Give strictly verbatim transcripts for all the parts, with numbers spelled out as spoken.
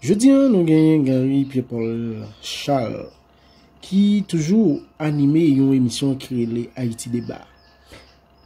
Jodi a, nou genyen Gary Pierre Paul Charles, ki toujou anime yon emisyon ki rele Ayiti Deba.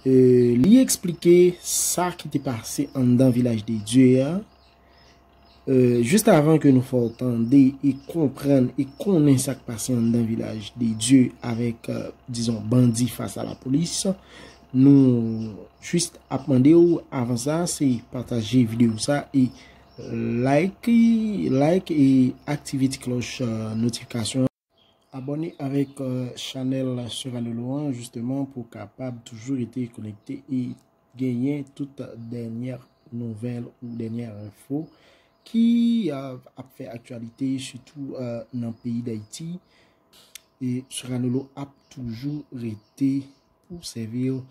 E, li eksplike sa ki te pase anndan Vilaj de Dye a, e, jis avan ke nou fè w tande e konprann e konnen sa k pase anndan Vilaj de Dye avèk, e, dizon, bandi fas a lapolis, nou jis ap mande w, avan sa, se pataje videyo sa e like, like e aktive ti klòch, e, notifikasyon. Abòne avèk, e, chanèl Sera Lolo an, jisteman, pou w kapab toujou rete konekte e genyen tout dènyè nouvèl ou dènyè enfo ki, e, ap fè aktyalite, sitou, e, nan peyi Dayiti. E Sera Lolo ap toujou rete pou sèvi w.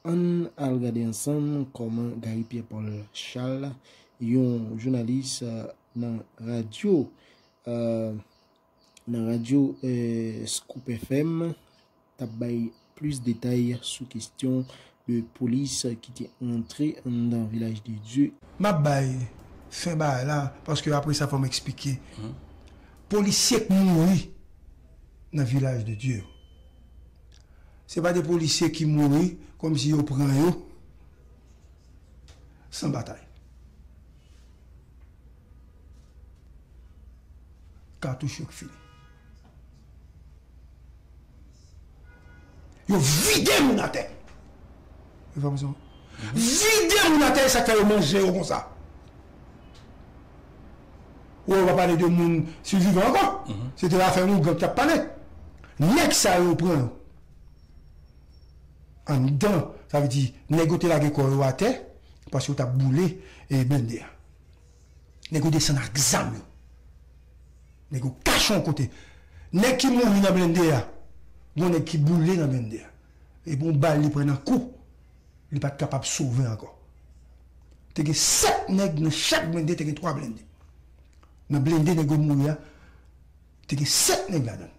Ann al gade ansanm kòman Gary Pierre Paul Charles, yon jounalis, e, nan radyo, e, nan radyo, e, Scoop F M, t ap bay plis detay sou kesyon de polis ki te antre anndan Vilaj de Dye. M ap bay fen bagay la, paske apre sa, fò m eksplike. Polisye k mouri nan Vilaj de Dye yo. Se pa de polisye ki mouri kòmsi yo pran yo san batay. Katouch yo k fini. Yo vide moun atè. Yo fè konsa. Vide moun atè, e sa k fè yo manje yo konsa. Ou pa pale de moun sivivan ankò. Se te afè oungan k t ap pale. Nèg sa yo pran yo anndan, sa vle di, nèg yo te lage kò yo atè, paske yo t ap boule, e, blende a. Nèg yo desann ak zam yo. Nèg yo kache yon kote. Nèg ki mouri nan blende a, gon nèg ki boule nan blende a. Epi yon bal li pran nan kou, li pa t kapab sove ankò. Te gen sèt nèg nan chak blende, te gen twa blende. Nan blende nèg yo mouri a, te gen sèt nèg ladan l.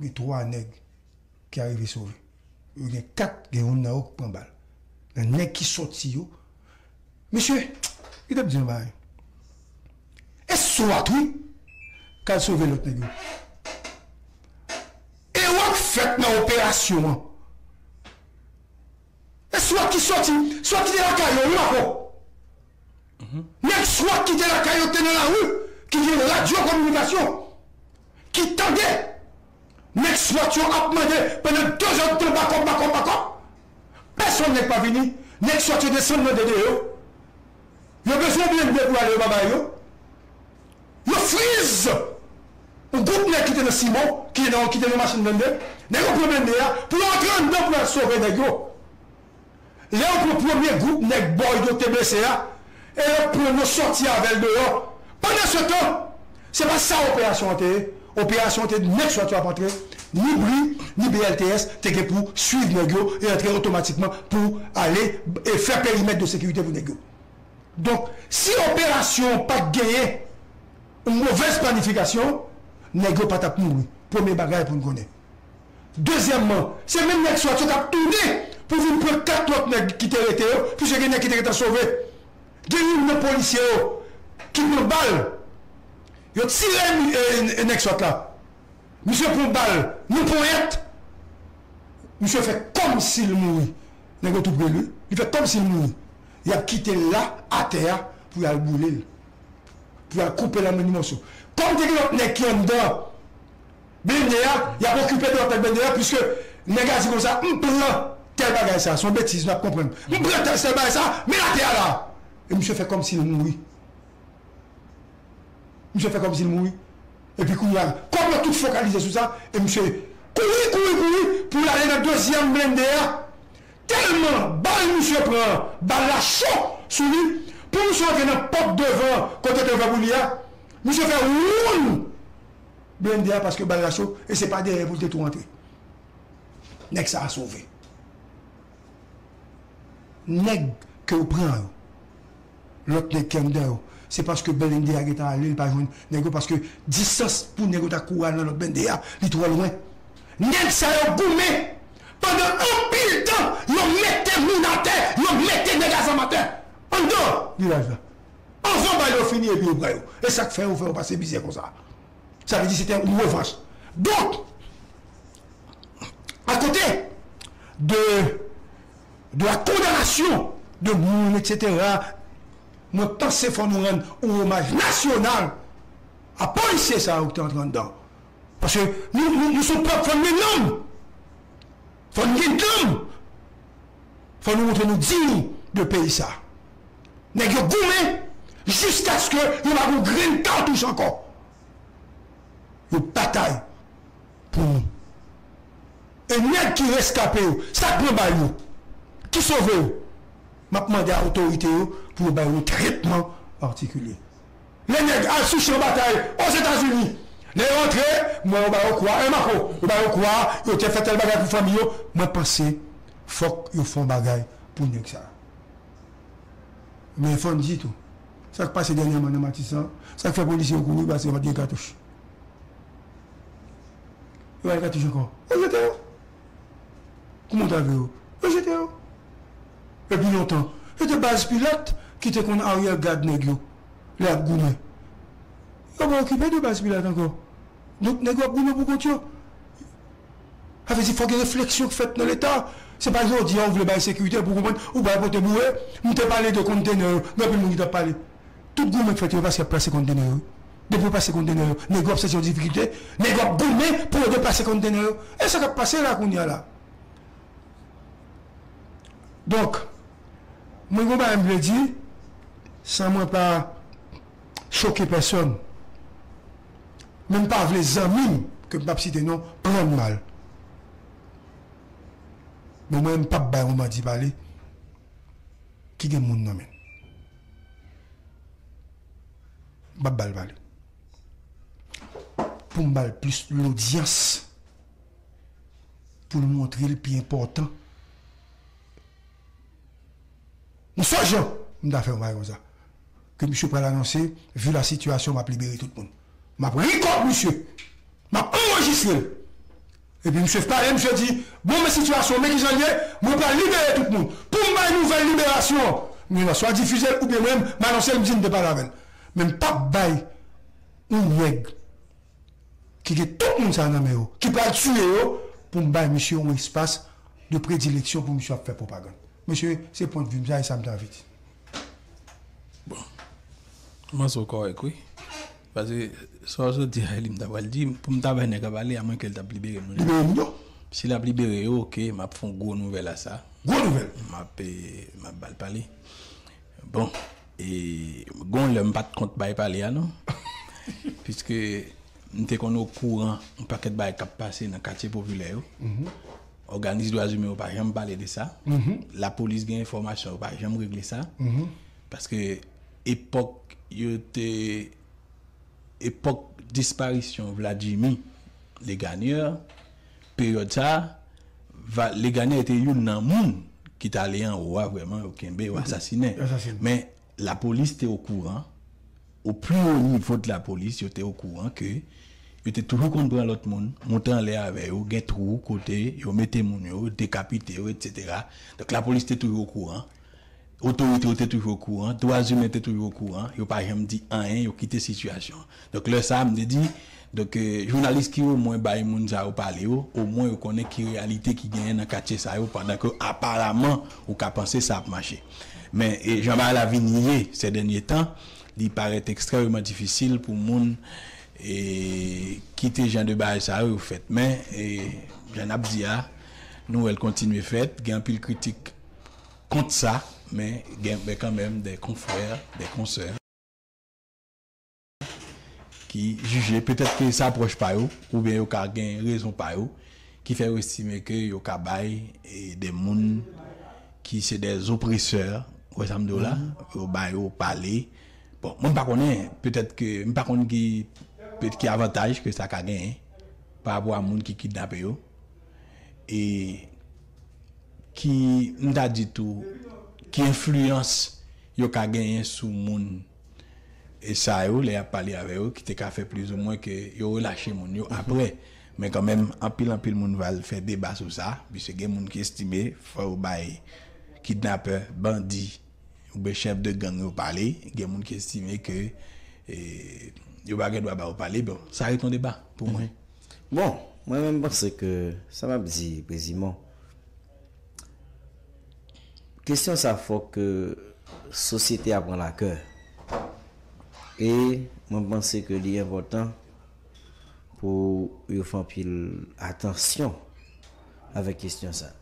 Gen twa nèg ki arive sove. Yo gen kat, gen youn nan yo k pran bal. Nan nèg ki sòti yo, mesye, li t ap di yon bagay. E swat, wi, k al sove lòt nèg yo. Ewò k fèt nan operasyon an. E swat ki sòti, swat ki te lakay yo, wi, Mako. Nèg swat ki te lakay yo, te nan lari, ki gen radyo kominikasyon, ki tande nèg swat yo ap mande pandan de zè tan, bakòp, bakòp, bakòp. Pèsonn nèg pa vini. Nèg swat yo desann nan dede yo. Yo bezwen blende pou ale yo pa bay yo. Yo friz yon gwoup nèg ki te nan Simon, ki te nan, ki te nan machin blende. Nèg yo pran blende a pou yo antre anndan pou yo al sove nèg yo. Lè yo pran premye gwoup nèg bòy yo te blese a, e yo pran yo sòti avè l deyò. Pandansetan, se pa sa operasyon an te ye. Operasyon an te nèg swat yo ap antre, ni bri, ni B L T S te gen pou swiv nèg yo e antre otomatikman pou ale e fè perimèt de sekirite pou nèg yo. Donk, si operasyon an pa t genyen yon movèz planifikasyon, nèg yo pa t ap mouri. Premye bagay pou n konnen. Dezyèmman, se menm nèg swat yo k ap tounen pou vin pran kat lòt nèg ki te rete yo, piske gen nèg ki te gentan sove. Gen youn nan polisye yo ki pran bal. Yo tire, e, e, nèg swat la. Misye pran bal nan ponyèt. Misye fè kòmsi l mouri. Nèg yo tou pre l, wi. Li fè kòmsi l mouri. Y ap kite l la, atè a, pou y al boule l. Pou y al koupe l an mini mòso. Kòm te gen lòt nèg ki anndan blende a, y ap okipe de lòt nèg blende a, piske nèg la di konsa, "M pran tèl bagay sa, se yon betiz, n ap konprann. M pran tèl, tèl bagay sa, men l atè a la." E misye fè kòmsi l mouri. Misye fè kòmsi l mouri. Epi kounye a, kòm yo tout fokalize sou sa, e misye kouri, kouri, kouri pou l ale nan dezyèm blende a. Tèlman bal misye pran, bal la cho sou li, pou misye antre nan pòt devan, kote te ouvè pou li a, misye fè woun blende a paske bal la cho, e se pa dèyè pou l te tou antre. Nèg sa a sove. Nèg ke yo pran yo, lòt nèg ki anndan yo, se paske blende a gentan ale, li pa jwenn nèg yo, paske distans pou nèg yo ta kouri al nan lòt blende a, li twò lwen. Nèg sa yo goumen pandan anpil tan, yo mete moun atè, yo mete nèg a zam atè anndan vilaj la. pran bal yo fini epi yo pran yo. E sa k fè yo fè yo pase mizè konsa. Sa vle di se te yon revanch. Donk, à côté de, de la condamnation de moun, et cetera, mwen panse fò nou rann yon omaj nasyonal a polisye sa yo ki te antre anndan. Paske nou, nou, nou se yon pèp, fò n gen nanm. Fò n gen nanm. Fò nou montre nou diy de peyi sa. Nèg yo goumen jiskaske yo pa gen yon grenn katouch ankò. Yo batay pou nou. E nèg ki reskape yo, sa k pran bal yo, ki sove yo, m ap mande a otorite yo pou yo ba yo yon tretman patikilye. Lè nèg al sou chan batay Ozetazini, lè yo antre, m wè yo ba yo kwa, en mako, yo ba yo kwa, yo te fè tèl bagay pou fanmi yo, mwen panse fòk yo fè yon bagay pou nèg sa. Men fò n di tou, sa k pase dènyèman nan Matisan, sa k fè polisye yo kouri, paske pa t gen katouch. Yo pa gen katouch ankò. Yo jete yo. Kouman w ta vle yo? Yo jete yo. Epi lontan, se te baz Pilat ki te konn aryè gad nèg yo lè y ap goumen. Yo pa okipe de baz Pilat ankò. Donk, nèg yo ap goumen pou kont yo. Sa vle di, fò gen refleksyon k fèt nan Leta. Se pa jodi a ou vle bay sekirite pou konprann, ou bay pote boure. M te pale de kontenè yo, gen anpil moun ki t ap pale. Tout goumen k fèt yo, paske y ap plase kontenè yo. Depi yo plase kontenè yo, nèg yo ap santi yon difikilte, nèg yo ap goumen pou yo deplase kontenè yo. E sa k ap pase la kounye a la. Donk, mwen gen yon bagay m vle di, san mwen pa choke pèsòn. Men m pa vle zanmi m, ke m p ap site non, pran m mal. Men mwen, m p ap bay yon bandi pale ki gen moun nan men l. M p ap ba l pale. Pou m ba l plis lodyans, pou l montre l pi enpòtan. Yon sèl jan m ta fè yon bagay konsa, ke misye pral anonse, vi la sitiyasyon, m ap libere tout moun. M ap rekòt misye. M ap anrejistre l. Epi misye pale, misye di, bon, men sitiyasyon, men kijan l ye, mwen pral libere tout moun. Pou m bay nouvèl liberasyon, m gen dwa swa difize l oubyen mwen menm, m anonse l, m di m te pale avè l. Men m p ap bay yon nèg ki gen tout moun sa nan men yo, ki pral tiye yo, pou m bay misye yon espas de predileksyon pou misye ap fè pwopagann. Mesye, se pwennvi m sa, e sa m t anvi di. Bon. M panse w kòrèk, wi. Paske sa w sot di a, li m ta pral di, pou m ta bay nèg la pale, amwenke l t ap libere moun yo. Libere moun yo. Si l ap libere yo, oke, m ap fè yon gwo nouvèl a sa. Gwo nouvèl. M ap, eh, m ap ba l pale. Bon, e gon lè m pa t kont bay pale a, non. Piske m te konn okouran yon pakèt bagay k ap pase nan katye popilè yo. Òganis dwa imen yo pa janm pale de sa. Lapolis gen enfòmasyon, yo pa janm regle sa. Paske epòk yo te, epòk disparisyon Vladjimi Legagneur, peryòd sa a, Legagneur te youn nan moun ki t ale anwo a vrèman, yo kenbe, yo asasinen. Men lapolis te okouran, au plus haut niveau de la police, yo te okouran ke yo te toujou konn pran lòt moun, monte anlè avè yo, gen twou kote yo mete moun yo, dekapite yo, etsetera. Donk, lapolis te toujou okouran, otorite yo te toujou okouran, dwa imen te toujou okouran, yo pa janm di anyen, yo kite sitiyasyon an. Donk, lè sa a, m te di, donk, eh, jounalis ki omwen bay moun sa yo pale yo, omwen yo konnen ki reyalite ki genyen nan katye sa yo, pandan ke aparaman, ou ka panse sa ap mache. Men, e, jan bagay la vin ye, sè dènye tan, li parèt ekstrèmeman difisil pou moun, e, kite jan de bagay sa yo, yo fèt. Men, e, jan n ap di a, nouvèl kontinye fèt, gen anpil kritik kont sa, men gen, men kanmenm, de konfrè, de konsè ki jije, petèt ke sa pwòch pa yo, oubyen yo ka gen rezon pa yo, ki fè yo estime ke yo ka bay, e, de moun ki se de opresè, ou wè sa m di w la, yo ba yo pale. Bon, mwen m pa konnen, petèt ke, m pa konn ki, petèt ki avantaj ke sa ka genyen, pa rapò a moun ki kidnape yo. E ki, m ta di tou, ki enfliyans yo ka genyen sou moun e sa yo, lè y ap pale avè yo, ki te ka fè plizoumwen ke yo relache moun yo apre. Men kanmenm, anpil, anpil moun va al fè deba sou sa, piske gen moun ki estime fò yo bay kidnapè, bandi, oubyen chèf de gang yo pale, gen moun ki estime ke, e, yo pa gen dwa ba yo pale. Bon, sa ret yon deba pou mwen. Bon, mwen menm panse ke sa m ap di, Prezimon, kesyon sa fòk ke sosyete a pran lakè. E mwen panse ke li enpòtan pou yo fè anpil atansyon avèk kesyon sa.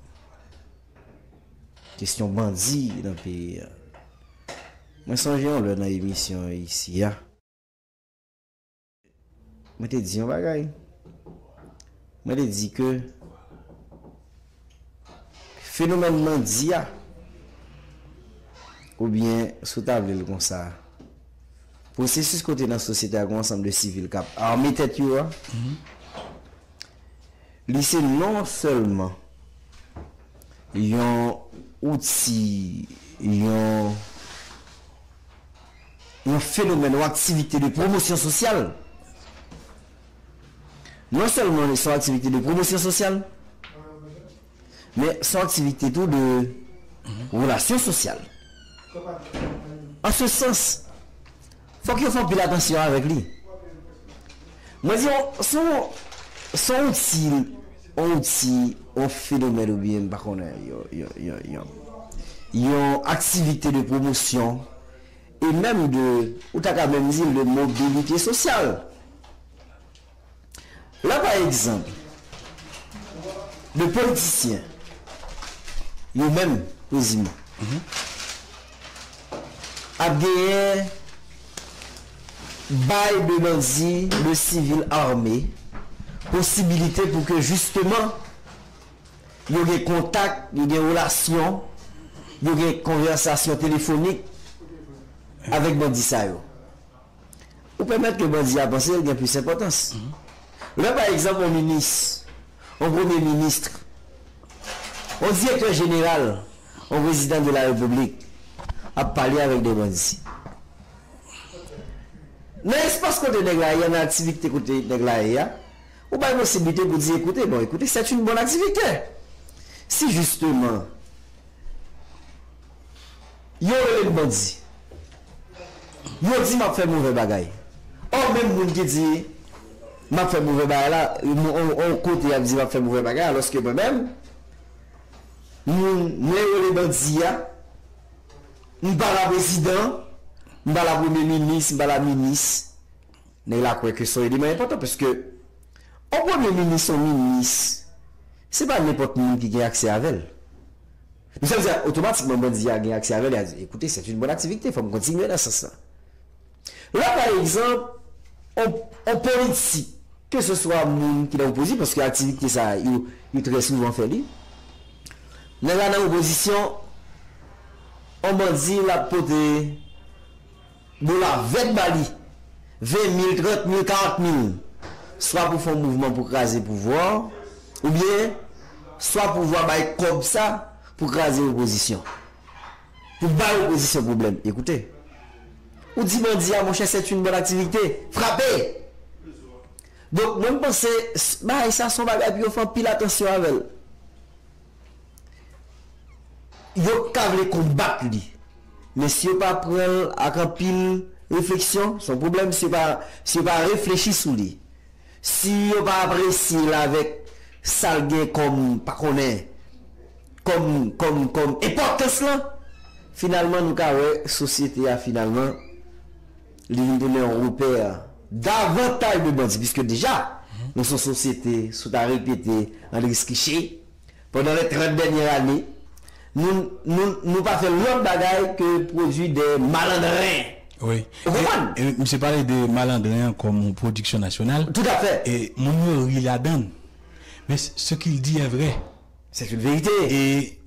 Kesyon bandi nan peyi a. Mwen sonje yon lè nan emisyon isi a, mwen te di yon bagay. Mwen te di ke fenomèn bandi a, oubyen si w ta vle l konsa, pwosesis kote nan sosyete a gen yon ansanm de sivil k ap ame tèt yo a, li se non sèlman yon outi, yon, yon fenomèn, yon aktivite de pwomosyon sosyal. Non sèlman se yon aktivite de pwomosyon sosyal, men se yon aktivite tou de relasyon sosyal. An se sans, fòk yo fè anpil atansyon avèk li. Mwen di, se yon, se yon outi, yon outi, yon fenomèn oubyen m pa konnen, yon, yon, yon, yon, yon aktivite de pwomosyon e menm de, ou ta ka menm di l de mobilite sosyal. Lè pa egzanp, de politisyen, yo menm, Prezimon, ap genyen bay de bandi, de sivil ame, posibilite pou ke jisteman yo gen kontak, yo gen relasyon, yo gen konvèsasyon telefonik avèk bandi sa yo. Ou pèmèt ke bandi a panse l gen plis enpòtans. Lè pa egzanp yon minis, yon premye minis, yon direktè jeneral, yon prezidan de la repiblik ap pale avèk de bandi. Nan espas kote nèg la ye a, nan aktivite kote nèg la ye a, ou bay posiblite pou di, écoutez, bon, écoutez, c'est une bonne activité. Si jisteman yo rele m bandi, yo di m ap fè movè bagay. Ò, menm moun ki di m ap fè movè bagay la, yon kote y ap di m ap fè movè bagay, alòske mwen menm, moun mwen rele bandi a, m pa la prezidan, m pa la premye minis, m pa la minis. Nèg la kwè ke se yon eleman enpòtan, paske yon premye minis, yon minis, se pa nenpòt moun ki gen aksè avè l. Men sa vle di, otomatikman, bandi a gen aksè avè l, e a di, écoutez, c'est une bonne activité, fò m kontinye nan sans lan. Lè, pa egzanp, yon, yon politik, keseswa moun ki nan opozisyon, paske aktivite sa a, yo, yo trè souvan fè li. Nèg la nan opozisyon, yon bandi, l ap pote dola vèt ba li, ven mil, trant mil, karant mil, swa pou fè yon mouvman pou kraze pouvwa, oubyen swa pouvwa bay kòb sa pou kraze opozisyon, pou bay opozisyon pwoblèm. Écoutez, ou di bandi a, monchè, c'est une bonne activité, frape! Donk, mwen, m panse, bagay sa se yon bagay pou yo fè anpil atansyon avè l. Yo ka vle konbat li. Men si yo pa pran l ak anpil refleksyon, se yon pwoblèm. Si yo pa, si yo pa reflechi sou li, si yo pa apresye l avèk sa l gen kòm, pa konnen, kòm, kòm, kòm enpòtans lan, finalman, nou ka wè sosyete a, finalman, li vin tounen yon repè davantaj de bandi, piske deja, nou se yon sosyete, si w ta repete Andris Richer, pandan lè trant dènyè ane, nou, nou, nou pa fè lòt bagay ke pwodui de malandren. Wi. Ou konprann? E, e, misye pale de malandren an kòm yon pwodiksyon nasyonal. Toutafè. E moun yo ri ladan l. Men ce qu'il dit est vrai. C'est une vérité. E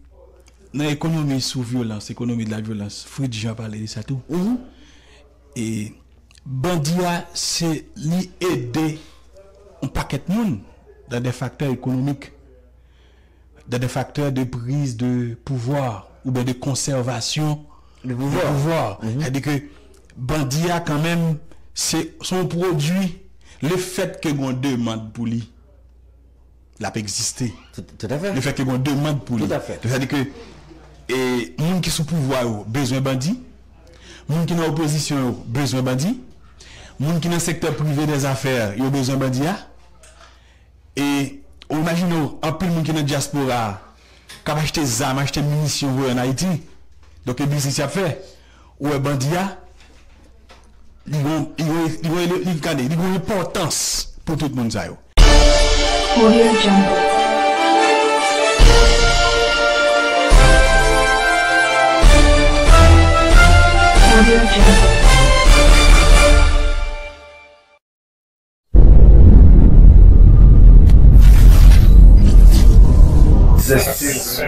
nan ekonomi sou vyolans, économie de la violence, Fritz Jean pale de sa tou. E bandi a, se li ede yon pakèt moun dans des facteurs économiques, dans des facteurs de prise de pouvoir oubyen de conservation de pouvoir. Sètadi ke bandi a kanmenm, se, se yon pwodui, lefèt ke gen yon demann pou li, l ap egziste. Tout, tout à fait. Lefèt ke gen yon demann pou li. Tout à fait. Sètadi ke E moun ki sou pouvwa yo bezwen bandi. Moun ki nan opozisyon yo bezwen bandi. Moun ki nan sektè prive dè zafè yo bezwen bandi a. E ou imajine w, anpil moun ki nan dyaspora a k ap achte zam, achte minisyon voye ann Ayiti. Donk, e biznis y ap fè. Ou wè bandi a, li gon, li gon, li gon, li, li, gade, li gon enpòtans pou tout moun sa yo. Audio Jungle. Audio Jungle. Zestis.